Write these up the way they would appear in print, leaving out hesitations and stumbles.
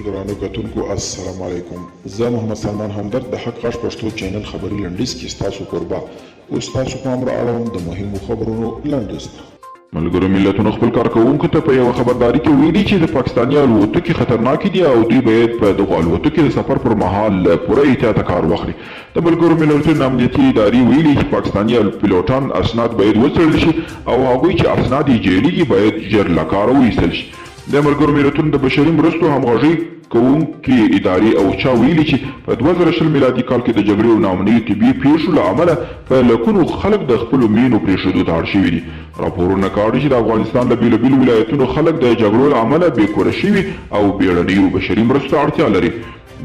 ګرانو کتونکو السلام علیکم، زه محمد سلمان همدرد د حق غږ پښتو چینل خبري لنډیز کې ستاسو کوربه. اوس ستاسو پام را اړوم د مهمو خبرونو لنډیز ته. ملګرو ملتونو خپل کارکوونکو ته په یوه خبرداري کې ویلي چې د پاکستاني الوتکې خطرناکې دي او دوی باید په دغو الوتکو کې د سفر پر مهال له پوره احتیاطه کار واخلي. د ملګرو ملتونو امنیتي ادارې ویلي چې پاکستاني پیلوټان اسناد باید وڅېړل شي او هغوی چې اسناد یې جعلي دي باید ژر له کاره وایستل شي. د ملګرو ملتونو د بشري مرستو همغږۍ کوونکې ادارې اوچا ویلي چې په 2020 میلادي کال کې د جګړې او ناامنیو طبیعي پېښو له امله په لکونو خلک د خپلو مېنو پرېښودو ته اړ شوي دي. راپورونه کاږي چې د افغانستان له بېلابېلو ولایتونو خلک د جګړو له امله بې کوره شوي او بېړنیو بشري مرستو ته اړتیا لري.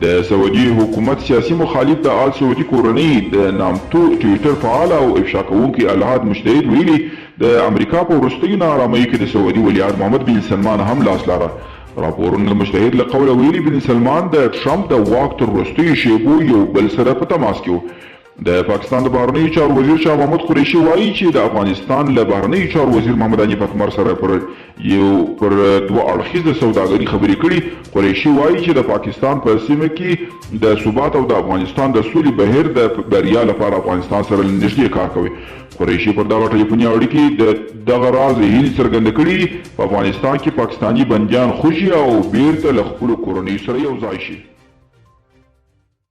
د سعودي حکومت سیاسي مخالف د آل سعودي کورنۍ د نامتو ټویټر فعال او افشا کوونکي الحاد مجتهد ویلي، د امریکا په وروستیو ناارامیو کې د سعودي ولیعهد محمد بن سلمان هم لاس لاره. راپورونو د مجتهد له قوله ویلي، بن سلمان د ټرمپ د واک تر وروستیو شېبو یو بل سره په تماس کې و. د پاکستان د بهرنیو چارو وزیر شاه محمود قریشي وايي چې د افغانستان له بهرنیو چارو وزیر محمد حنیف اتمر سره پر یو پر دوه اړخیزه سوداګري خبرې کړي. قریشي وايي چې د پاکستان په سیمه کې د ثبات او د افغانستان د سولې بهیر د بریا لپاره افغانستان سره له نږدې کار کوي. قریشي پر دغه ټلیفوني اړیکې د دغه راز هیلې څرګندې کړي په افغانستان کې پاکستاني بندیان خوشي او بیرته له خپلو کورنیو سره یو ځای شي.